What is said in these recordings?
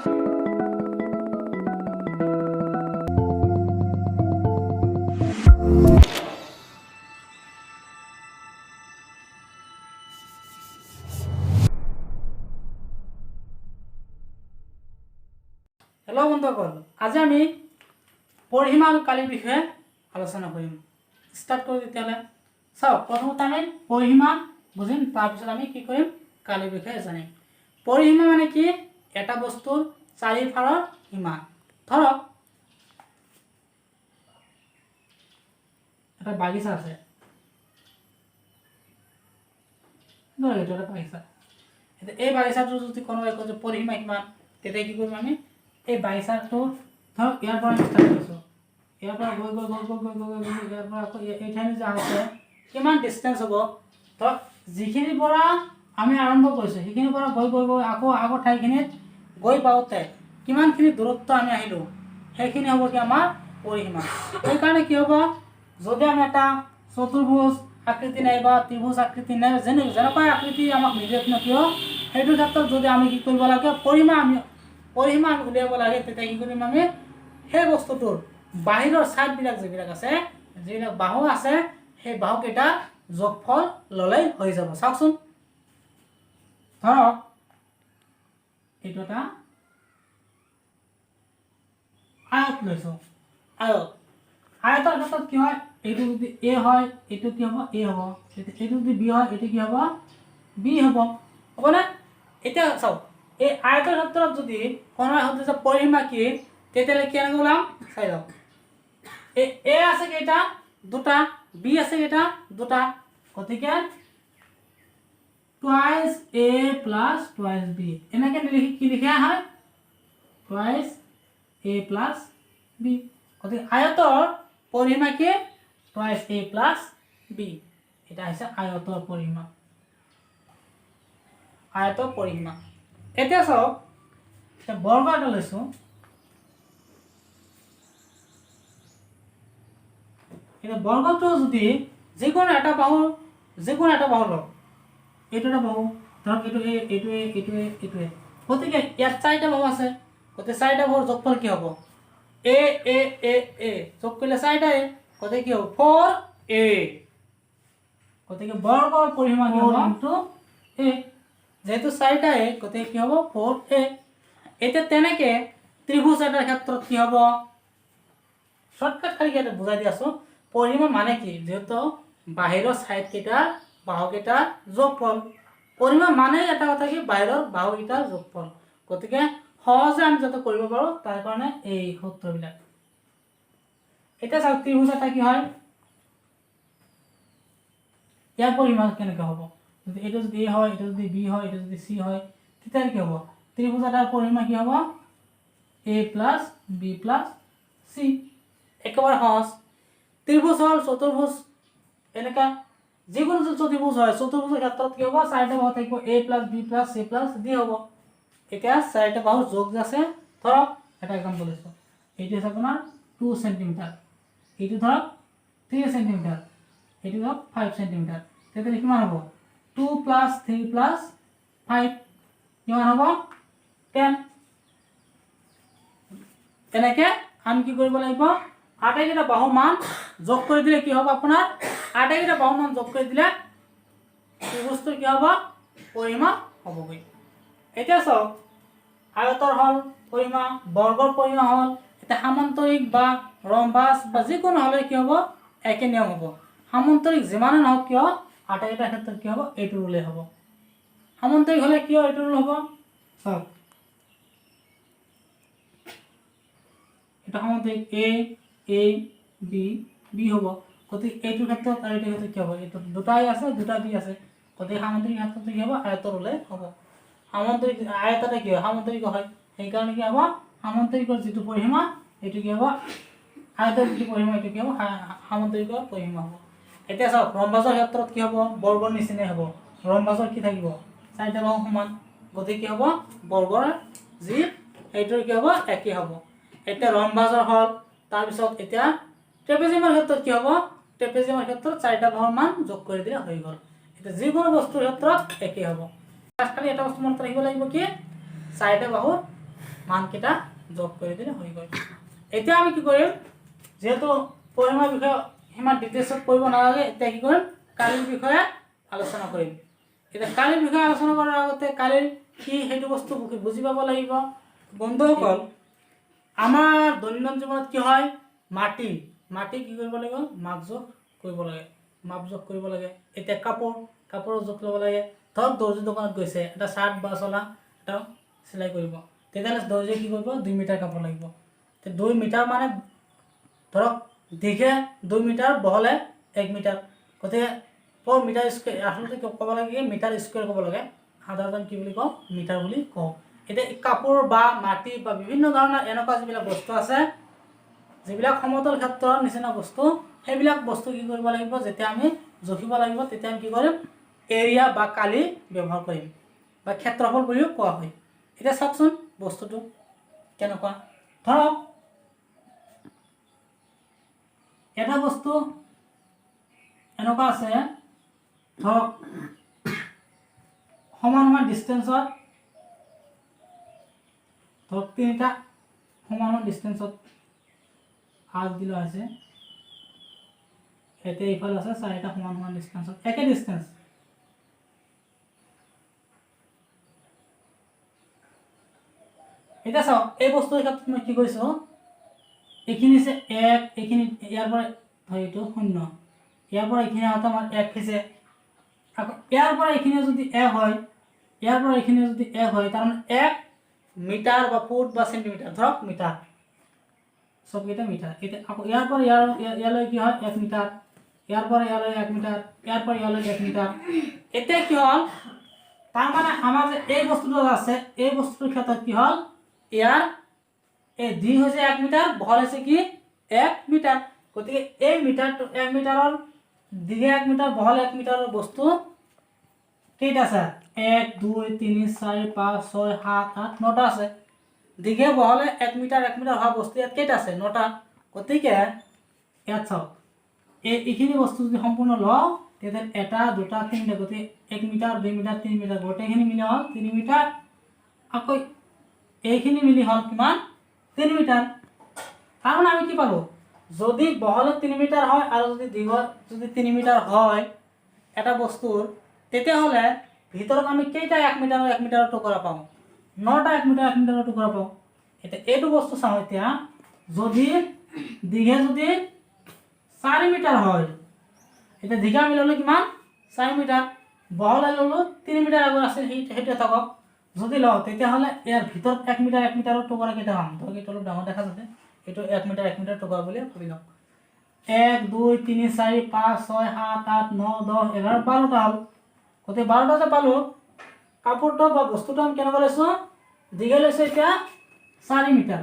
Hello' বন্ধুসকল, আজি আমি পৰিসীমা আৰু কালিৰ বিষয়ে আলোচনা কৰিম। ষ্টাৰ্ট কৰোঁ তেতিয়াহ'লে। চাওক, প্ৰথমতে আমি পৰিসীমা বুজিম, তাৰপিছত আমি কি কৰিম? কালিৰ বিষয়ে জানিম। পৰিসীমা মানে কি? এটা বস্তুৰ চাৰিওফালৰ সীমা। ধৰক এটা বাগিচা আছে। ধৰক এইটো এটা বাগিচা। এতিয়া এই বাগিচাটো যদি কোনোবাই কয় যে পৰিসীমা কিমান, তেতিয়া কি কৰিম আমি? এই বাগিচাটো ধৰক ইয়াৰ পৰা আমি ষ্টাৰ্ট কৰিছোঁ। ইয়াৰ পৰা গৈ গৈ গৈ গৈ গৈ গৈ গৈ গৈ ইয়াৰ পৰা আকৌ এই ঠাইলৈ যে আহোঁতে কিমান ডিষ্টেঞ্চ হ'ব? ধৰক যিখিনিৰ পৰা আমি আৰম্ভ কৰিছোঁ, সেইখিনিৰ পৰা গৈ গৈ গৈ আকৌ আগৰ ঠাইখিনিত গৈ পাওঁতে কিমানখিনি দূৰত্ব আমি আহিলোঁ, সেইখিনি হ'ব কি আমাৰ পৰিসীমা। সেইকাৰণে কি হ'ব? যদি আমি এটা চতুৰ্ভুজ আকৃতি নাইবা ত্ৰিভুজ আকৃতি নাই, যেনেকুৱা আকৃতি আমাক নিদিয়ক না কিয়, সেইটোৰ ক্ষেত্ৰত যদি আমি কি কৰিব লাগে, পৰিসীমা আমি উলিয়াব লাগে, তেতিয়া কি কৰিম আমি? সেই বস্তুটোৰ বাহিৰৰ ছাইডবিলাক যিবিলাক আছে, যিবিলাক বাহু আছে, সেই বাহুকেইটা যোগফল ল'লেই হৈ যাব। চাওকচোন, ধৰক এইটো এটা আয়ত লৈছোঁ। আয়তৰ ক্ষেত্ৰত কি হয়? এইটো যদি এ হয়, এইটো কি হ'ব? এ হ'ব। এইটো যদি বি হয়, এইটো কি হ'ব? বি হ'ব। হ'বনে? এতিয়া চাওক, এই আয়তৰ ক্ষেত্ৰত যদি কোনোবাই সোধে যে পৰিসীমা কি, তেতিয়াহ'লে কেনেকৈ ওলাম চাই লওক। এই এ আছে কেইটা? দুটা। বি আছে কেইটা? দুটা। গতিকে twice A plus twice B. এনেকৈ নিলিখি কি লিখা হয়? Twice A plus B. গতিকে আয়তৰ পৰিসীমা কি? Twice A plus B. এটা হৈছে আয়তৰ পৰিসীমা। আয়তৰ পৰিসীমা। এতিয়া চাওক, এতিয়া বৰ্গ এটা লৈছোঁ। এতিয়া বৰ্গটো যদি যিকোনো এটা বাহু লওক, এইটো এটা বাহু ধৰক, এইটো এ, এইটো এ, এইটো এ, এইটো এ। গতিকে ইয়াত চাৰিটা বাহু আছে। গতিকে চাৰিটা বাহুৰ যোগফল কি হ'ব? এ, এ, এ, এ যোগ কৰিলে চাৰিটা এ। গতিকে কি হ'ব? ফ'ৰ এ। গতিকে বৰ্গৰ পৰিসীমা কি হ'ব? Into a. যিহেতু চাৰিটা এ, গতিকে কি হ'ব? ফ'ৰ এ। এতিয়া তেনেকে ত্ৰিভুজ এটাৰ ক্ষেত্ৰত কি হ'ব? শ্বৰ্টকাট খালি ইয়াতে বুজাই দি আছোঁ। পৰিসীমা মানে কি? যিহেতু বাহিৰৰ ছাইডকেইটাৰ বাহুকেইটাৰ যোগফল। পৰিসীমা মানে এটা কথা কি? বাহিৰৰ বাহুকেইটাৰ যোগফল। গতিকে সহজে আমি যাতে কৰিব পাৰোঁ, তাৰ কাৰণে এই সূত্ৰবিলাক। এতিয়া চাওক, ত্ৰিভুজ এটা কি হয়? ইয়াৰ পৰিসীমা কেনেকৈ হ'ব? যদি এইটো যদি এ হয়, এইটো যদি বি হয়, এইটো যদি চি হয়, তেতিয়া কি হ'ব? ত্ৰিভুজ এটাৰ পৰিসীমা কি হ'ব? A plus B plus C. একেবাৰে সহজ। ত্ৰিভুজ হ'ল, চতুৰ্ভুজ, এনেকুৱা যিকোনো যদি চতুৰ্ভুজ হয়, চতুৰ্ভুজৰ ক্ষেত্ৰত কি হ'ব? চাৰিটা বাহু থাকিব। A plus B plus C plus D হ'ব। এতিয়া চাৰিটা বাহুৰ যোগ আছে। ধৰক এটা এক্সাম্পল লৈছোঁ। এইটো হৈছে আপোনাৰ 2 চেণ্টিমিটাৰ, এইটো ধৰক 3 চেণ্টিমিটাৰ, এইটো ধৰক 5 চেণ্টিমিটাৰ। তেতিয়াহ'লে কিমান হ'ব? 2 প্লাছ 3 প্লাছ 5 কিমান হ'ব? 10। এনেকৈ আমি কি কৰিব লাগিব? আটাইকেইটা বাহুৰ মান যোগ কৰি দিলে কি হ'ব আপোনাৰ? আটাইকেইটা বাহুৰ মান যোগ কৰি দিলে ত্ৰিভুজটোৰ কি হ'ব? পৰিসীমা হ'বগৈ। এতিয়া চাওক, আয়তৰ হ'ল পৰিসীমা, বৰ্গৰ পৰিসীমা হ'ল। এতিয়া সামান্তৰিক বা ৰম্বাছ বা যিকোনো হ'লে কি হ'ব? একে নিয়ম হ'ব। সামান্তৰিক যিমানে নহওক কিয়, আটাইকেইটাৰ ক্ষেত্ৰত কি হ'ব? এইটো ৰুলে হ'ব। সামান্তৰিক হ'লে কিয় এইটো ৰুল হ'ব? চাওক, এটা সামান্তৰিক এ, এ, বি, বি হ'ব। গতিকে এইটোৰ ক্ষেত্ৰত আৰু এইটোৰ ক্ষেত্ৰত কি হ'ব? এইটো দুটাই আছে, দুটা বি আছে। গতিকে সামান্তৰিক ক্ষেত্ৰত কি হ'ব? আয়তৰ ৰুলে হ'ব। সামান্তৰিক আয়ততে কি হয়? সামান্তৰিক হয়। সেইকাৰণে কি হ'ব? সামান্তৰিকৰ যিটো পৰিসীমা, এইটো কি হ'ব? আয়তৰ যিটো পৰিসীমা, এইটো কি হ'ব? সামান্তৰিকৰ পৰিসীমা হ'ব। এতিয়া চাওক, ৰম্বাছৰ ক্ষেত্ৰত কি হ'ব? বৰ্গৰ নিচিনাই হ'ব। ৰম্বাছৰ কি থাকিব? চাৰিটা বাহু সমান। গতিকে কি হ'ব? বৰ্গৰ যি সেইটোৰ কি হ'ব? একেই হ'ব। এতিয়া ৰম্বাছৰ হ'ল, তাৰপিছত এতিয়া ট্ৰেপেজিয়ামৰ ক্ষেত্ৰত কি হ'ব? ট্ৰেপেজিয়ামৰ ক্ষেত্ৰত চাৰিটা বাহুৰ মান যোগ কৰি দিলে হৈ গ'ল। এতিয়া যিকোনো বস্তুৰ ক্ষেত্ৰত একেই হ'ব। খালি এটা বস্তু মনত ৰাখিব লাগিব কি? চাৰিটা বাহুৰ মানকেইটা যোগ কৰি দিলে হৈ গ'ল। এতিয়া আমি কি কৰিম? যিহেতু পৰিসীমাৰ বিষয়ে সিমান ডিটেইলছত কৰিব নালাগে, এতিয়া কি কৰিম? কালিৰ বিষয়ে আলোচনা কৰিম। এতিয়া কালিৰ বিষয়ে আলোচনা কৰাৰ আগতে কালিৰ কি সেইটো বস্তু বুজি পাব লাগিব। বন্ধুসকল, আমাৰ দৈনন্দিন জীৱনত কি হয়? মাটি মাটি কি কৰিব লাগিব? মাপ জোখ কৰিব লাগে, মাপ জোখ কৰিব লাগে। এতিয়া কাপোৰৰ জোখ ল'ব লাগে। ধৰক দৰ্জী দোকানত গৈছে, এটা চাৰ্ট বা চোলা এটা চিলাই কৰিব, তেতিয়াহ'লে দৰ্জীয়ে কি কৰিব? 2 মিটাৰ কাপোৰ লাগিব। 2 মিটাৰ মানে ধৰক দীঘে 2 মিটাৰ, বহলে 1 মিটাৰ, গতিকে পৰ মিটাৰ স্কুৱেৰ। আচলতে ক'ব লাগে কি? মিটাৰ স্কুৱেৰ ক'ব লাগে। সাধাৰণতে আমি কি বুলি কওঁ? মিটাৰ বুলি কওঁ। এতিয়া এই কাপোৰ বা মাটি বা বিভিন্ন ধৰণৰ এনেকুৱা যিবিলাক বস্তু আছে, যিবিলাক সমতল ক্ষেত্ৰৰ নিচিনা বস্তু, সেইবিলাক বস্তু কি কৰিব লাগিব? যেতিয়া আমি জুখিব লাগিব, তেতিয়া আমি কি কৰিম? এৰিয়া বা কালি ব্যৱহাৰ কৰিম বা ক্ষেত্ৰফল বুলিও কোৱা হয়। এতিয়া চাওকচোন বস্তুটো কেনেকুৱা। ধৰক এটা বস্তু এনেকুৱা আছে, ধৰক সমান সমান ডিষ্টেঞ্চত, ধৰক তিনিটা সমান সমান ডিষ্টেঞ্চত আঁচ দিলা হৈছে। এতিয়া ইফালে আছে চাৰিটা সমান সমান ডিষ্টেঞ্চত, একে ডিষ্টেঞ্চ। এতিয়া চাওক, এই বস্তুৰ ক্ষেত্ৰত মই কি কৰিছোঁ? এইখিনি হৈছে এক, এইখিনি ইয়াৰ পৰা ধৰ এইটো শূন্য, ইয়াৰ পৰা এইখিনি আহোঁতে আমাৰ এক হৈছে। আকৌ ইয়াৰ পৰা এইখিনি যদি এক হয়, ইয়াৰ পৰা এইখিনি যদি এক হয়, তাৰমানে 1 মিটাৰ বা ফুট বা চেণ্টিমিটাৰ, ধৰক মিটাৰ, চবকেইটা মিটাৰ। এতিয়া আকৌ ইয়াৰ পৰা ইয়ালৈ কি হয়? 1 মিটাৰ। ইয়াৰ পৰা ইয়ালৈ 1 মিটাৰ, ইয়াৰ পৰা ইয়ালৈ 1 মিটাৰ। এতিয়া কি হ'ল? তাৰমানে আমাৰ যে এই বস্তুটো আছে, এই বস্তুটোৰ ক্ষেত্ৰত কি হ'ল? ইয়াৰ এই দীঘ হৈছে 1 মিটাৰ, বহল হৈছে কি? 1 মিটাৰ। গতিকে এই মিটাৰটো 1 মিটাৰৰ, দীঘে 1 মিটাৰ, বহল 1 মিটাৰৰ বস্তু কেইটা আছে? এক, দুই, তিনি, চাৰি, পাঁচ, ছয়, সাত, আঠ, নটা আছে। দীঘে বহলে 1 মিটাৰ 1 মিটাৰ হোৱা বস্তু ইয়াত কেইটা আছে? নটা। গতিকে ইয়াত চাওক, এইখিনি বস্তু যদি সম্পূৰ্ণ লওঁ, তেতিয়া এটা, দুটা, তিনিটা, গতিকে 1 মিটাৰ, 2 মিটাৰ, 3 মিটাৰ, গোটেইখিনি মিলি হ'ল 3 মিটাৰ। আকৌ এইখিনি মিলি হ'ল কিমান? 3 মিটাৰ। তাৰমানে আমি কি পালোঁ? যদি বহলে 3 মিটাৰ হয় আৰু যদি দীঘল যদি 3 মিটাৰ হয় এটা বস্তুৰ, তেতিয়াহ'লে ভিতৰত আমি কেইটা 1 মিটাৰৰ 1 মিটাৰৰ টুকুৰা পাওঁ? নটা 1 মিটাৰ 1 মিটাৰৰ টুকুৰা পাওঁ। এতিয়া এইটো বস্তু চাওঁ। এতিয়া যদি দীঘে যদি 4 মিটাৰ হয়, এতিয়া দীঘে আমি ল'লোঁ কিমান? 4 মিটাৰ। বহলে ল'লোঁ 3 মিটাৰ, আগত আছিল সেইটোৱে থাকক। যদি লওঁ, তেতিয়াহ'লে ইয়াৰ ভিতৰত 1 মিটাৰ 1 মিটাৰৰ টুকুৰা কেইটা পাম? ধৰক এইটো অলপ ডাঙৰ দেখা যাতে, এইটো 1 মিটাৰ 1 মিটাৰ টুকুৰা বুলি ভাবি লওক। এক, দুই, তিনি, চাৰি, পাঁচ, ছয়, সাত, আঠ, ন, 10, 11, 12টা হ'ল। গতিকে 12টা যে পালোঁ, কাপোৰটো বা বস্তুটো আমি কেনেকুৱা লৈছোঁ? দীঘে লৈছোঁ এতিয়া 4 মিটাৰ।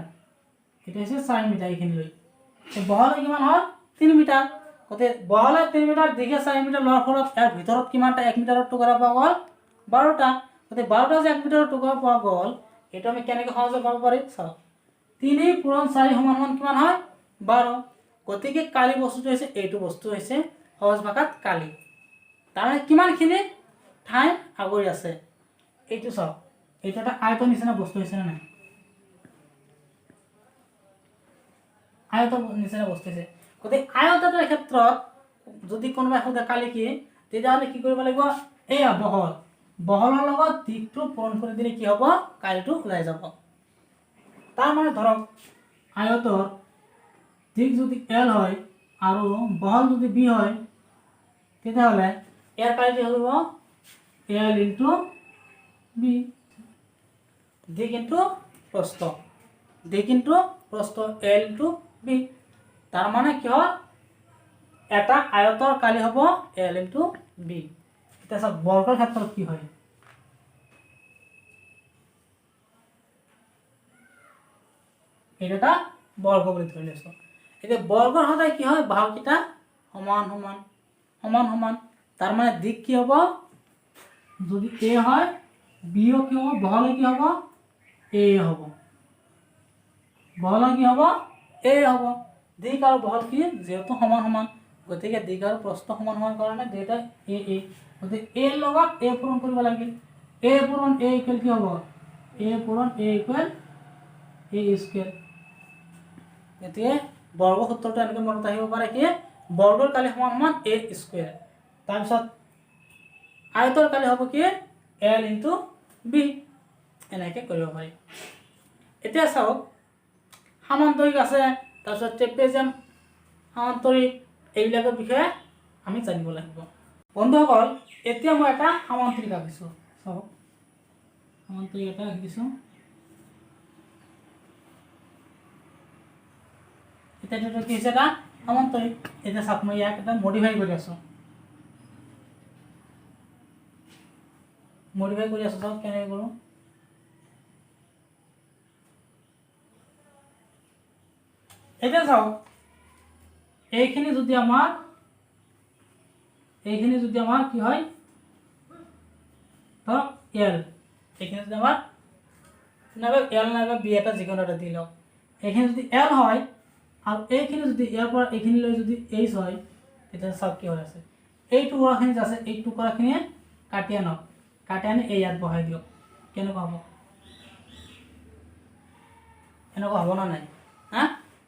এইটো হৈছে 4 মিটাৰ এইখিনি লৈ। এই বহলে কিমান হ'ল? 3 মিটাৰ। গতিকে বহলে 3 মিটাৰ, দীঘে 4 মিটাৰ লোৱাৰ ফলত ইয়াৰ ভিতৰত কিমানটা 1 মিটাৰৰ টুকুৰা পোৱা গ'ল? 12টা। গতিকে 12টা যে 1 মিটাৰৰ টুকুৰা পোৱা গ'ল, এইটো আমি কেনেকৈ সহজে পাব পাৰিম? চাওক, 3 পূৰণ 4 সমান সমান কিমান হয়? 12। গতিকে কালি বস্তুটো হৈছে, এইটো বস্তু হৈছে সহজ ভাষাত কালি। তাৰমানে কিমানখিনি ঠাই আগুৰি আছে। এইটো চাওক, এইটো এটা আয়তৰ নিচিনা বস্তু হৈছে নে নাই? আয়তৰ নিচিনা বস্তু হৈছে। গতিকে আয়ত এটাৰ ক্ষেত্ৰত যদি কোনোবাই সোধে কালি কি, তেতিয়াহ'লে কি কৰিব লাগিব? এয়া বহল, বহলৰ লগত দীঘটো পূৰণ কৰি দিলে কি হ'ব? কালিটো ওলাই যাব। তাৰমানে ধৰক আয়তৰ দীঘ যদি এল হয় আৰু বহল যদি বি হয়, তেতিয়াহ'লে ইয়াৰ কালিটো হ'ব এল ইনটু বি। দীঘ ইনটু প্ৰস্থ, দীঘ ইনটু প্ৰস্থ, এল ইনটু বি। তাৰমানে কি হ'ল? এটা আয়তৰ কালি হ'ব এল ইনটু বি। এতিয়া চাওক, বৰ্গৰ ক্ষেত্ৰত কি হয়। এইটো এটা বৰ্গ বুলি ধৰি লৈছোঁ। এতিয়া বৰ্গৰ সদায় কি হয়? বাহুকেইটা সমান সমান সমান সমান। তাৰমানে দীঘ কি হ'ব? যদি এ হয়, বিও কি হ'ব? বহলে কি হ'ব? এ হ'ব। বহলে কি হ'ব? এ হ'ব। দীঘ আৰু বহল কি যিহেতু সমান সমান, গতিকে দীঘ আৰু প্ৰস্থ সমান সমান কাৰণে দুয়োটা এ এ। গতিকে এৰ লগত এ পূৰণ কৰিব লাগিল। এ পূৰণ এ ইকুৱেল কি হ'ব? এ পূৰণ এ ইকুৱেল এ স্কুৱেৰ। গতিকে বৰ্গ সূত্ৰটো এনেকৈ মনত আহিব পাৰে কি বৰ্গৰ কালি সমান সমান এ স্কুৱেৰ। তাৰপিছত আয়তৰ কালি হ'ব কি এল ইনটু বি, এনেকৈ কৰিব পাৰি। এতিয়া চাওক, সামান্তৰিক আছে, তাৰপিছত ট্ৰেপেজিয়াম, সামান্তৰিক, এইবিলাকৰ বিষয়ে আমি জানিব লাগিব। বন্ধুসকল, এতিয়া মই এটা সামান্তৰিক আঁকিছোঁ। চাওক, সামান্তৰিক এটা আঁকি দিছোঁ। এতিয়া এইটো কি হৈছে? এটা সামান্তৰিক। এতিয়া চাওক, মই ইয়াক এটা মডিফাই কৰি আছোঁ, মডিফাই কৰি আছোঁ। চাওক কেনেকৈ কৰোঁ। এতিয়া চাওক, এইখিনি যদি আমাৰ কি হয়, ধৰক এল, এইখিনি যদি আমাৰ নাইবা এল নাইবা বি এটা যিকোনো এটা দি লওক। এইখিনি যদি এল হয় আৰু এইখিনি যদি ইয়াৰ পৰা এইখিনিলৈ যদি এইচ হয়, তেতিয়া চাওক কি হৈ আছে। এই টুকুৰাখিনি যে আছে, এই টুকুৰাখিনিয়ে কাটি আনক, কাটি আনি এই ইয়াত বহাই দিয়ক। কেনেকুৱা হ'ব? এনেকুৱা হ'ব না নাই? হা,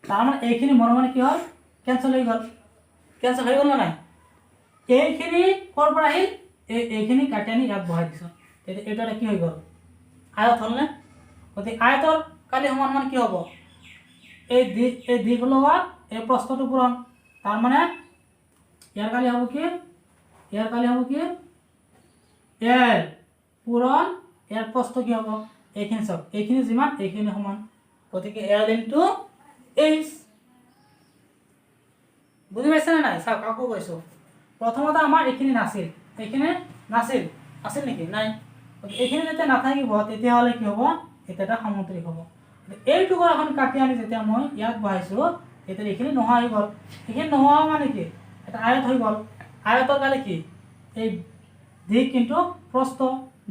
তাৰমানে এইখিনি মনে মনে কি হ'ল? কেঞ্চেল হৈ গ'ল। কেঞ্চেল হৈ গ'ল নে নাই? এইখিনি ক'ৰ পৰা আহিল? এইখিনি কাটি আনি ইয়াত বহাই দিছোঁ। তেতিয়া এইটো এটা কি হৈ গ'ল? আয়ত হ'লনে? গতিকে আয়তৰ কালি সমান সমান কি হ'ব? এই দিশ লগত এই প্ৰস্থটো পূৰণ। তাৰমানে ইয়াৰ কালি হ'ব কি? ইয়াৰ কালি হ'ব কি? এল পূৰণ ইয়াৰ প্ৰস্থ কি হ'ব? এইখিনি চাওক, এইখিনি যিমান এইখিনি সমান, গতিকে এল ইনটু এইচ। বুজি পাইছেনে নাই? চাওক, আকৌ কৈছোঁ। প্ৰথমতে আমাৰ এইখিনি নাছিল, এইখিনি নাছিল, আছিল নেকি? নাই। গতিকে এইখিনি যেতিয়া নাথাকিব, তেতিয়াহ'লে কি হ'ব? এতিয়া এটা সামন্তৰিক হ'ব। এই টুকুৰাখন কাটি আনি যেতিয়া মই ইয়াত বহাইছোঁ, তেতিয়া এইখিনি নোহোৱা হৈ গ'ল। এইখিনি নোহোৱা মানে কি? এটা আয়ত হৈ গ'ল। আয়তৰ কালি কি? এই দিশ কিন্তু প্ৰস্থ।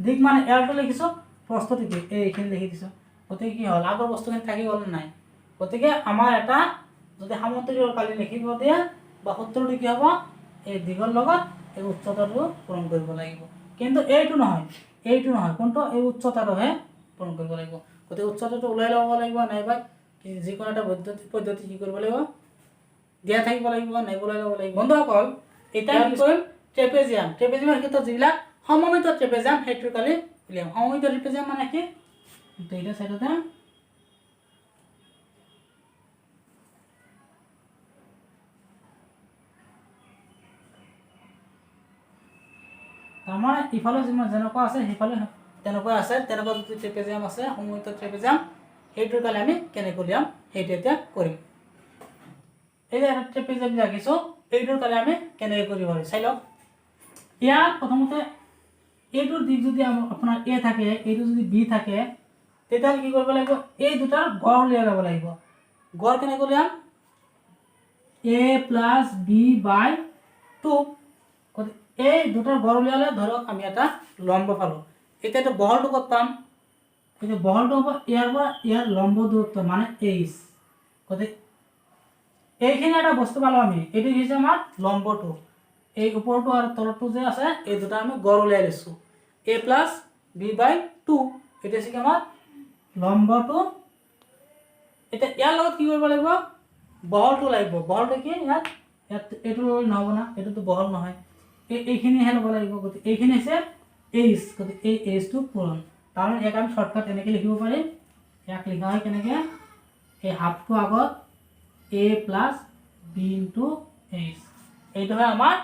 দিশ মানে এলটো লিখিছোঁ, প্ৰস্থটো কি? এইখিনি লিখি দিছোঁ। গতিকে কি হ'ল? আগৰ বস্তুখিনি থাকি গ'ল নে নাই? গতিকে আমাৰ এটা যদি সামন্তৰিকৰ কালি লিখিব দিয়ে বা সূত্ৰটো কি হ'ব? এই দীঘৰ লগত এই উচ্চতাটো পূৰণ কৰিব লাগিব। কিন্তু এইটো নহয়, এইটো নহয়, কোনটো? এই উচ্চতাটোহে পূৰণ কৰিব লাগিব। গতিকে উচ্চতাটো ওলাই ল'ব লাগিব, নাইবা যিকোনো এটা পদ্ধতি কি কৰিব লাগিব, দিয়া থাকিব লাগিব, নাইবা ওলাই ল'ব লাগিব। বন্ধুসকল, এতিয়া আমি কি কৰিম? ট্ৰেপেজিয়াম। ট্ৰেপেজিয়ামৰ ক্ষেত্ৰত যিবিলাক সমমিত ট্ৰেপেজিয়াম, সেইটোৰ কালি উলিয়াম। সমমিত ট্ৰেপেজিয়াম মানে কি? দুইটা চাইডতে তাৰমানে ইফালে যিমান যেনেকুৱা আছে সিফালে তেনেকুৱা আছে, তেনেকুৱা যদি ট্ৰেপেজিয়াম আছে, সমমিত ট্ৰেপেজিয়াম, সেইটোৰ কালি আমি কেনেকৈ উলিয়াম সেইটো এতিয়া কৰিম। এই যে এটা ট্ৰেপেজিয়াম যে আঁকিছোঁ, এইটোৰ কালি আমি কেনেকৈ কৰিব পাৰি চাই লওক। ইয়াত প্ৰথমতে এইটোৰ দিশ যদি আপোনাৰ এ থাকে, এইটো যদি বি থাকে, তেতিয়াহ'লে কি কৰিব লাগিব? এই দুটাৰ গড় উলিয়াই ল'ব লাগিব। গড় কেনেকৈ উলিয়াম? A plus B by two. গতিকে এই দুটাৰ গড় উলিয়ালে ধৰক আমি এটা লম্ব পালোঁ। এতিয়া এইটো বহলটো ক'ত পাম? এতিয়া বহলটো হ'ব ইয়াৰ পৰা ইয়াৰ লম্ব দূৰত্ব মানে এইচ। গতিকে এইখিনি এটা বস্তু পালোঁ আমি, এইটো হৈছে আমাৰ লম্বটো। এই ওপৰটো আৰু তলৰটো যে আছে, এই দুটা আমি গড় উলিয়াই লৈছোঁ, A plus B by two. এইটো হৈছে কি আমাৰ লম্বটো। এতিয়া ইয়াৰ লগত কি কৰিব লাগিব? বহলটো লাগিব। বহলটো কি? ইয়াত এইটো ল'লে নহ'ব না, এইটোতো বহল নহয়, এইখিনিহে ল'ব লাগিব। গতিকে এইখিনি হৈছে এইচ, গতিকে এই এইচটো পূৰণ। তাৰমানে ইয়াক আমি শ্বৰ্টকাট এনেকৈ লিখিব পাৰিম। ইয়াক লিখা হয় কেনেকৈ? এই হাফটো আগত A plus B into H. এইটো হয় আমাৰ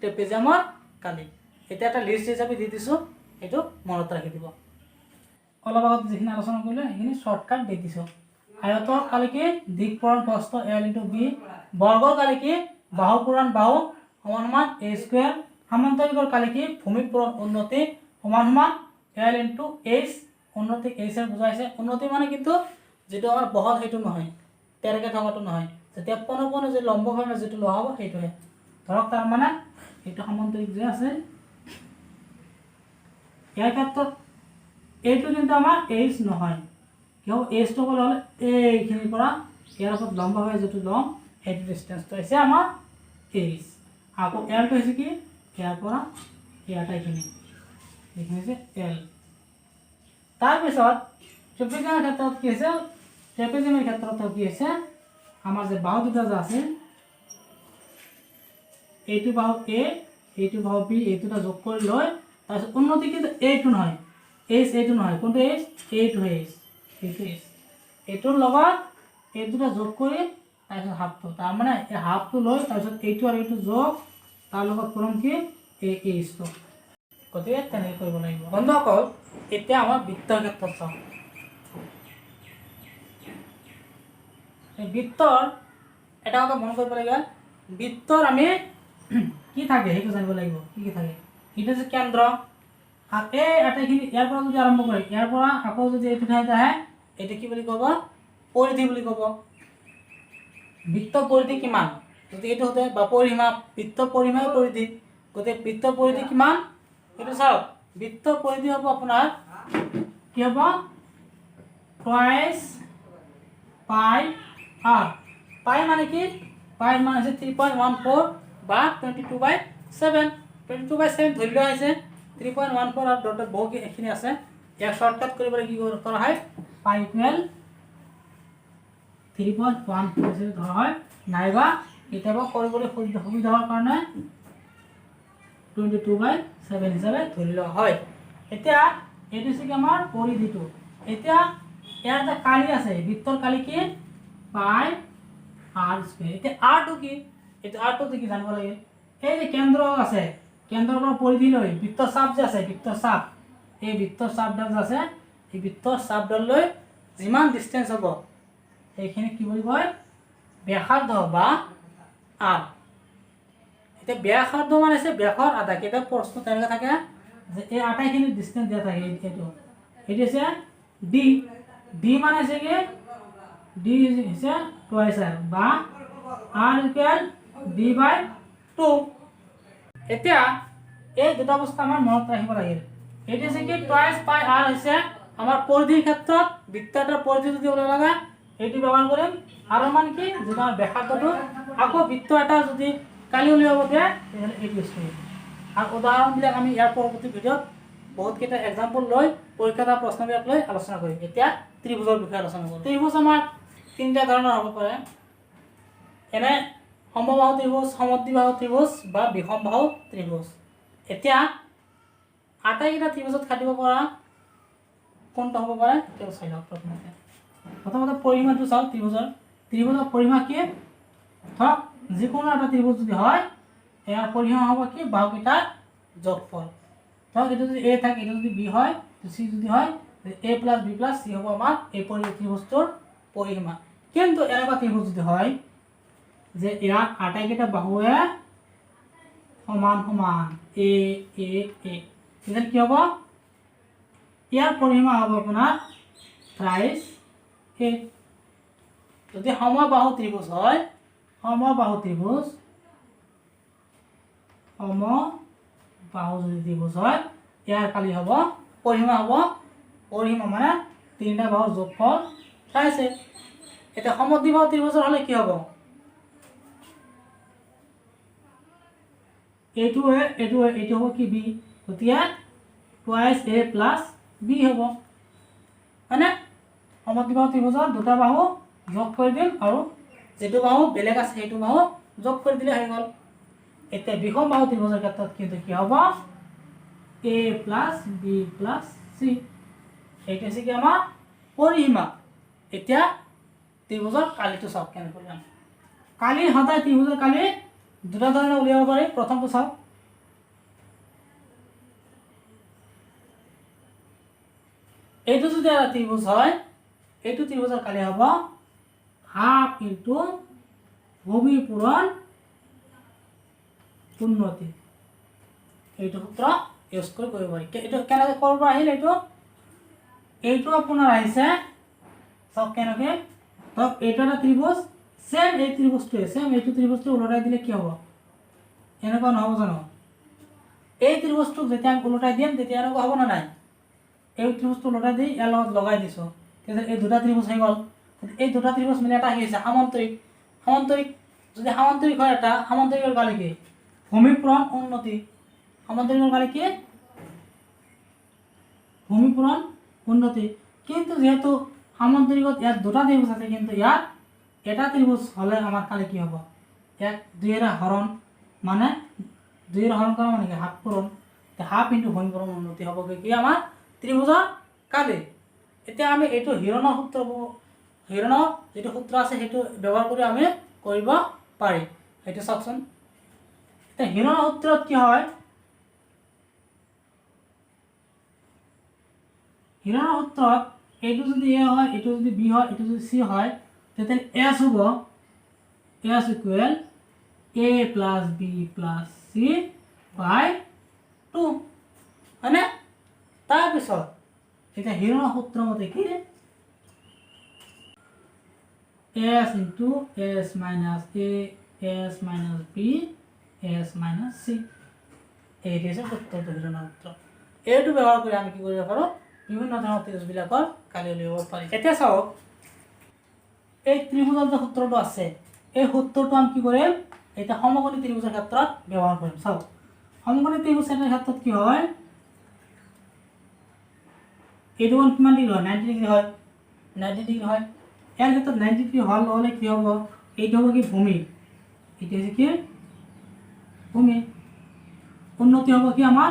ট্ৰেপেজিয়ামৰ কালি। এতিয়া এটা লিষ্ট হিচাপে দি দিছোঁ, এইটো মনত ৰাখি দিব। অলপ আগত যিখিনি আলোচনা কৰিলোঁ সেইখিনি শ্বৰ্টকাট দি দিছোঁ। আয়তৰ কালি কি? দিশ পূৰণ প্ৰস্থ এল ইনটু বি। বৰ্গৰ কালি কি? বাহু পূৰণ বাহু সমান সমান এ স্কুৱেৰ। সামান্তৰিকৰ কালি কি? ভূমি পূৰণ উন্নতি সমান সমান এল ইনটু এইচ। উন্নতি এইচেৰ বুজাইছে। উন্নতি মানে কিন্তু যিটো আমাৰ বহল সেইটো নহয়, তেৰকে থকাটো নহয়, যেতিয়া পোনে পোনে যে লম্বভাৱে যিটো লোৱা হ'ব সেইটোহে। ধৰক তাৰমানে এইটো সামান্তৰিক যে আছে, ইয়াৰ ক্ষেত্ৰত এইটো কিন্তু আমাৰ এইচ নহয়। কিয়? এইচটো ক'বলৈ হ'লে এইখিনিৰ পৰা ইয়াৰ ওপৰত লম্বভাৱে যিটো ল'ম সেইটো ডিষ্টেঞ্চটো হৈছে আমাৰ এইচ। আকৌ এলটো হৈছে কি? ইয়াৰ পৰা ইয়াৰ এইখিনি, এইখিনি হৈছে এল। তাৰপিছত ট্ৰেপেজিয়ামৰ ক্ষেত্ৰত কি হৈছে? ট্ৰেপেজিয়ামৰ ক্ষেত্ৰত কি হৈছে, আমাৰ যে বাহু দুটা যে আছে, এইটো বাহু এ, এইটো বাহু বি, এই দুটা যোগ কৰি লৈ তাৰপিছত উন্নতি। কিন্তু এইটো নহয়, এইচ এইটো নহয়। কোনটো এইচ? এইটো এইচ, এইটো এইচ। এইটোৰ লগত এই দুটা যোগ কৰি তাৰপিছত হাফটো, তাৰমানে এই হাফটো লৈ তাৰপিছত এইটো আৰু এইটো যোগ, তাৰ লগত পূৰণ কি এই এইচটো। গতিকে তেনেকৈ কৰিব লাগিব। বন্ধুসকল, এতিয়া আমাৰ বৃত্তৰ ক্ষেত্ৰত চাওঁ। এই বৃত্তৰ এটা কথা মন কৰিব লাগিব, বৃত্তৰ আমি কি থাকে সেইটো জানিব লাগিব। কি কি থাকে? এইটো হৈছে কেন্দ্ৰ আৰু এই আটাইখিনি ইয়াৰ পৰা যদি আৰম্ভ কৰে, ইয়াৰ পৰা আকৌ যদি এইটো ঠাইত আহে, এইটো কি বুলি ক'ব? পৰিধি বুলি ক'ব। বৃত্ত পৰিধি কিমান যদি এইটো সোধে বা পৰিসীমা, বৃত্ত পৰিসীমাই পৰিধি। গতিকে বৃত্ত পৰিধি কিমান এইটো চাওক। বৃত্ত পৰিধি হ'ব আপোনাৰ কি হ'ব? টুৱাইছ পাই আৰ। পাই মানে কি? পাই মানে হৈছে 3.14 বা 22/7। 22/7 ধৰি লোৱা হৈছে। 3.14 আৰু ডট ডট বহু এইখিনি আছে। ইয়াক শ্বৰ্টকাট কৰিবলৈ কি কৰা হয়? পাই ইকুৱেল 3.14 হিচাপে ধৰা হয়, নাইবা কেতিয়াবা কৰিবলৈ সুবিধা হোৱাৰ কাৰণে 22/7 হিচাপে ধৰি লোৱা হয়। এতিয়া এইটো হৈছে কি আমাৰ পৰিধিটো। এতিয়া ইয়াৰ এটা কালি আছে, বৃত্তৰ কালি কি? পাই আৰ স্কুৱেৰ। এতিয়া আৰটো কি? এইটো আৰটো কি জানিব লাগে। এই যে কেন্দ্ৰ আছে, কেন্দ্ৰৰ পৰা পৰিধি লৈ বৃত্ত চাপ যে আছে, বৃত্ত চাপ, এই বৃত্ত চাপডাল যে আছে, এই বৃত্ত চাপডাল লৈ যিমান ডিষ্টেঞ্চ হ'ব সেইখিনি কি বুলি কয়? ব্যাসাৰ্ধ বা আৰ। এতিয়া ব্যাসাৰ্ধ মানে হৈছে ব্যাসৰ আধা। কেতিয়াবা প্ৰশ্ন তেনেকৈ থাকে যে এই আটাইখিনি ডিষ্টেঞ্চ দিয়া থাকে। এইটো এইটো হৈছে ডি। ডি মানে হৈছে কি? ডি হৈছে টুৱাইছ আৰ বা আৰ ইকুৱেল ডি বাই টু। এতিয়া এই দুটা বস্তু আমাৰ মনত ৰাখিব লাগিল। এইটো হৈছে কি? টুৱাইছ পাই আৰ হৈছে আমাৰ পৰিধিৰ ক্ষেত্ৰত, বৃত্ত এটাৰ পৰিধি যদি ওলাব লাগে এইটো ব্যৱহাৰ কৰিম। আৰু মান কি যিটো আমাৰ ব্যাসাৰ্ধটো। আকৌ বৃত্ত এটা যদি কালি উলিয়াব দিয়ে, তেতিয়াহ'লে এইটো ইউজ কৰিম। আৰু উদাহৰণবিলাক আমি ইয়াৰ পৰৱৰ্তী ভিডিঅ'ত বহুতকেইটা এক্সাম্পল লৈ, পৰীক্ষা এটা প্ৰশ্নবিলাক লৈ আলোচনা কৰিম। এতিয়া ত্ৰিভুজৰ বিষয়ে আলোচনা কৰিম। ত্ৰিভুজ আমাৰ তিনিটা ধৰণৰ হ'ব পাৰে, এনে সমবাহু ত্ৰিভুজ, সমদ্বিবাহু ত্ৰিভুজ বা বিষমবাহু ত্ৰিভুজ। এতিয়া আটাইকেইটা ত্ৰিভুজত খাটিব পৰা কোনটো হ'ব পাৰে তেওঁ চাই লওক। প্ৰথমতে প্ৰথমতে পৰিসীমাটো চাওক ত্ৰিভুজৰ। ত্ৰিভুজৰ পৰিসীমা কি? ধৰক যিকোনো এটা ত্ৰিভুজ যদি হয়, ইয়াৰ পৰিসীমা হ'ব কি? বাহুকেইটাৰ যোগফল। ধৰক এইটো যদি এ থাকে, এইটো যদি বি হয়, চি যদি হয়, A plus B plus C হ'ব আমাৰ এই ত্ৰিভুজটোৰ পৰিসীমা। কিন্তু এনেকুৱা ত্ৰিভুজ যদি হয় যে ইয়াৰ আটাইকেইটা বাহুৱে সমান সমান, এ এ এ, তেতিয়াহ'লে কি হ'ব? ইয়াৰ পৰিসীমা হ'ব আপোনাৰ থ্ৰাইছ এ। যদি সমবাহু ত্ৰিভুজ হয়, সমবাহু ত্ৰিভুজ, সমবাহু যদি ত্ৰিভুজ হয়, ইয়াৰ কালি হ'ব পৰিসীমা হ'ব, পৰিসীমা মানে তিনিটা বাহুৰ যোগফল থ্ৰাইছ এ। এতিয়া সমদ্বিবাহু ত্ৰিভুজৰ হ'লে কি হ'ব? এইটো এ, এইটো এ, এইটো হ'ব কি? বি। গতিকে টুৱাইছ এ প্লাছ বি হ'ব, হয়নে? সমদ্বিবাহু ত্ৰিভুজত দুটা বাহু যোগ কৰি দিম আৰু যিটো বাহু বেলেগ আছে সেইটো বাহু যোগ কৰি দিলে হৈ গ'ল। এতিয়া বিষম বাহু ত্ৰিভুজৰ ক্ষেত্ৰত কিন্তু কি হ'ব? A plus B plus C. এইটো হৈছে কি আমাৰ পৰিসীমা। এতিয়া ত্ৰিভুজৰ কালিটো চাওক কেনেকৈ উলিয়াম। কালি সদায় ত্ৰিভুজৰ কালি দুটা ধৰণে উলিয়াব পাৰি। প্ৰথমটো চাওক, এইটো যদি এটা ত্ৰিভুজ হয়, এইটো ত্ৰিভুজৰ কালি হ'ব হাফ ইনটু ভূমি পূৰণ উন্নতি। এইটো সূত্ৰ ইউজ কৰি কৰিব পাৰি। এইটো কেনেকৈ ক'ৰ পৰা আহিল? এইটো এইটো আপোনাৰ আহিছে, চাওক কেনেকৈ। ধৰক এইটো এটা ত্ৰিভুজ, ছেম এই ত্ৰিভুজটোৱে, ছেম এইটো ত্ৰিভুজটো ওলটাই দিলে কি হ'ব? এনেকুৱা নহ'ব জানো? এই ত্ৰিভুজটোক যেতিয়া আমি ওলটাই দিম তেতিয়া এনেকুৱা হ'ব নে নাই? এই ত্ৰিভুজটো ওলটাই দি ইয়াৰ লগত লগাই দিছোঁ, তেতিয়া এই দুটা ত্ৰিভুজ হৈ গ'ল। এই দুটা ত্ৰিভুজ মিলি এটা কি হৈছে? সামন্তৰিক। সামন্তৰিক যদি সামন্তৰিক হয়, এটা সামন্তৰিকৰ কালি কি? ভূমি পূৰণ উন্নতি। সামন্তৰিকৰ কালি কি? ভূমি পূৰণ উন্নতি। কিন্তু যিহেতু সামন্তৰিকত ইয়াত দুটা ত্ৰিভুজ আছে, কিন্তু ইয়াত এটা ত্ৰিভুজ হ'লে আমাৰ কালি কি হ'ব? ইয়াক দুইয়েৰে হৰণ, মানে দুইয়েৰে হৰণ কৰা মানে কি? হাফ পূৰণ। হাফ ইনটু ভূমি পূৰণ উন্নতি হ'বগৈ কি আমাৰ ত্ৰিভুজৰ কালি। এতিয়া আমি এইটো হিৰণৰ সূত্ৰ, হিৰণৰ যিটো সূত্ৰ আছে, সেইটো ব্যৱহাৰ কৰি আমি কৰিব পাৰি। সেইটো চাওকচোন। এতিয়া হিৰণৰ সূত্ৰত কি হয়? হিৰণৰ সূত্ৰত এইটো যদি এ হয়, এইটো যদি বি হয়, এইটো যদি চি হয়, তেতিয়াহ'লে এছ হ'ব S equal A plus B plus C by two, হয়নে? তাৰপিছত এতিয়া হিৰণৰ সূত্ৰ মতে কি? S into S minus A, S minus B, S minus C। এইটো হৈছে সূত্ৰটো, হিৰণৰ সূত্ৰ। এইটো ব্যৱহাৰ কৰি আমি কি কৰিব পাৰোঁ? বিভিন্ন ধৰণৰ ত্ৰিভুজবিলাকৰ কালি উলিয়াব পাৰি। এতিয়া চাওক, এই ত্ৰিভুজৰ যে সূত্ৰটো আছে, এই সূত্ৰটো আমি কি কৰিম? এতিয়া সমকোণী ত্ৰিভুজৰ ক্ষেত্ৰত ব্যৱহাৰ কৰিম। চাওক, সমকোণী ত্ৰিভুজ এটাৰ ক্ষেত্ৰত কি হয়? এইটো কোণ কিমান ডিগ্ৰী হয়? 90 ডিগ্ৰী হয়। 90 ডিগ্ৰী হয়। ইয়াৰ ক্ষেত্ৰত 90 ডিগ্ৰী হোৱাৰ লগে লগে কি হ'ব? এইটো হ'ব কি? ভূমি। এইটো হৈছে কি? ভূমি। উন্নতি হ'ব কি আমাৰ?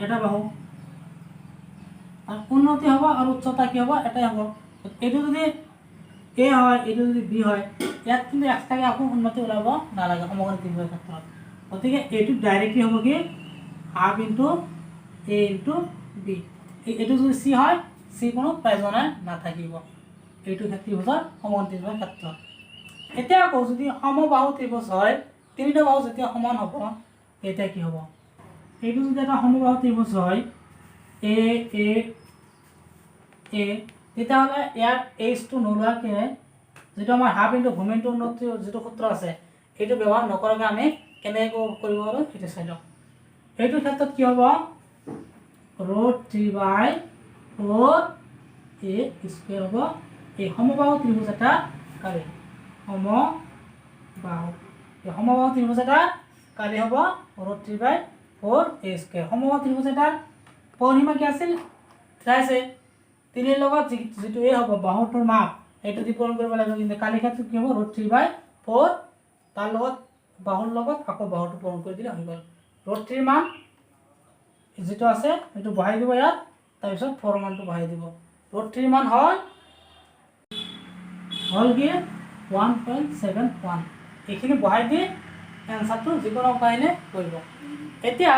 এটা বাহু। আৰু উন্নতি হ'ব আৰু উচ্চতা কি হ'ব? এটাই হ'ব। এইটো যদি এ হয়, এইটো যদি বি হয়, ইয়াত কিন্তু এক্সট্ৰাকৈ আকৌ উন্নতি ওলাব নালাগে সমকোণী ত্ৰিভুজৰ ক্ষেত্ৰত। গতিকে এইটো ডাইৰেক্টলি হ'ব কি? Half into A into B। এইটো যদি চি হয়, চি কোনো প্ৰয়োজনে নাথাকিব এইটো ত্ৰিভুজৰ, সমকোণী ত্ৰিভুজৰ ক্ষেত্ৰত। এতিয়া আকৌ যদি সমবাহু ত্ৰিভুজ হয়, তিনিটা বাহু যেতিয়া সমান হ'ব, তেতিয়া কি হ'ব? এইটো যদি এটা সমবাহু ত্ৰিভুজ হয়, এ এ এ, তেতিয়াহ'লে ইয়াৰ এইচটো নোলোৱাকৈ যিটো আমাৰ হাফ ইনটু ভূমি ইনটু উন্নতি যিটো সূত্ৰ আছে, সেইটো ব্যৱহাৰ নকৰাকৈ আমি কেনেকৈ কৰিব পাৰোঁ, সেইটো চাই লওক। সেইটো ক্ষেত্ৰত কি হ'ব? Root three by four A square হ'ব এই সমবাহু ত্ৰিভুজ এটা কালি। সমবাহু, এই সমবাহু ত্ৰিভুজ এটা কালি হ'ব root three by four A square। সমবাহু ত্ৰিভুজ এটাৰ পৰিসীমা কি আছিল? থ্ৰাইছ এ। তিনিৰ লগত যিটো এ হ'ব, বাহুটোৰ মাপ, সেইটো দি পূৰণ কৰিব লাগিব। কিন্তু কালি ক্ষেত্ৰত কি হ'ব? ৰুট থ্ৰী বাই ফ'ৰ, তাৰ লগত বাহুৰ লগত আকৌ বাহুটো পূৰণ কৰি দিলে হৈ গ'ল। ৰুট থ্ৰীৰ মান যিটো আছে, সেইটো বহাই দিব ইয়াত, তাৰপিছত ফ'ৰ মানটো বহাই দিব। ৰুট থ্ৰীৰ মান হ'ল কি? 1.71। এইখিনি বহাই দি এনচাৰটো যিকোনো অংক আহিলে কৰিব। এতিয়া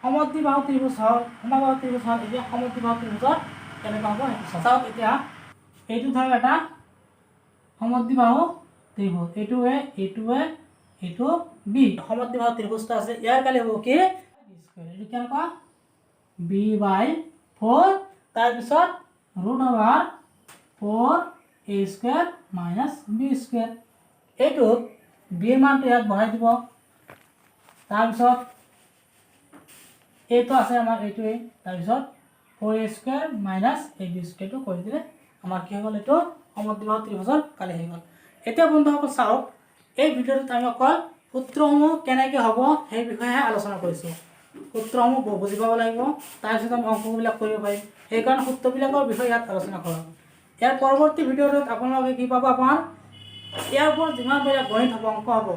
সমদ্বিবাহু ত্ৰিভুজ হ'ল, সমবাহু ত্ৰিভুজ হ'ল। এতিয়া সমদ্বিবাহু ত্ৰিভুজত কেনেকুৱা হ'ব, সেইটো চাওক। এতিয়া এইটো ধৰক এটা সমদ্বিবাহু ত্ৰিভুজ। এইটো এ, এইটো এ, এইটো বি। সমদ্বিবাহু ত্ৰিভুজটো আছে। ইয়াৰ কালি হ'ব কি? এইটো কেনেকুৱা? বি বাই ফ'ৰ, তাৰপিছত root over four A square minus B square। এইটোত বিৰ মানটো ইয়াত বহাই দিব। তাৰপিছত এইটো আছে আমাৰ এইটোৱে, তাৰপিছত ফ'ৰ এ স্কুৱেৰ মাইনাছ এই বি স্কুৱেৰটো কৰি দিলে আমাৰ কি হৈ গ'ল? এইটো সমদ্বিবাহু ত্ৰিভুজৰ কালি হৈ গ'ল। এতিয়া বন্ধুসকল চাওক, এই ভিডিঅ'টোত আমি অকল সূত্ৰসমূহ কেনেকৈ হ'ব, সেই বিষয়েহে আলোচনা কৰিছোঁ। সূত্ৰসমূহ বুজি পাব লাগিব, তাৰপিছত আমি অংকবিলাক কৰিব পাৰিম। সেইকাৰণে সূত্ৰবিলাকৰ বিষয়ে ইয়াত আলোচনা কৰোঁ। ইয়াৰ পৰৱৰ্তী ভিডিঅ'টোত আপোনালোকে কি পাব? আপোনাৰ ইয়াৰ ওপৰত যিমানবিলাক গণিত হ'ব, অংক হ'ব,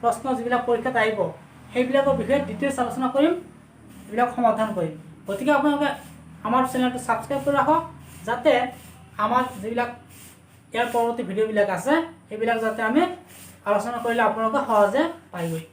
প্ৰশ্ন যিবিলাক পৰীক্ষাত আহিব, সেইবিলাকৰ বিষয়ে ডিটেইলছ আলোচনা কৰিম, এইবিলাক সমাধান কৰিম। গতিকে আপোনালোকে আমাৰ চেনেলটো ছাবস্ক্ৰাইব কৰি ৰাখক, যাতে আমাৰ যিবিলাক ইয়াৰ পৰৱৰ্তী ভিডিঅ'বিলাক আছে, সেইবিলাক যাতে আমি আলোচনা কৰিলে আপোনালোকে সহজে পায়গৈ।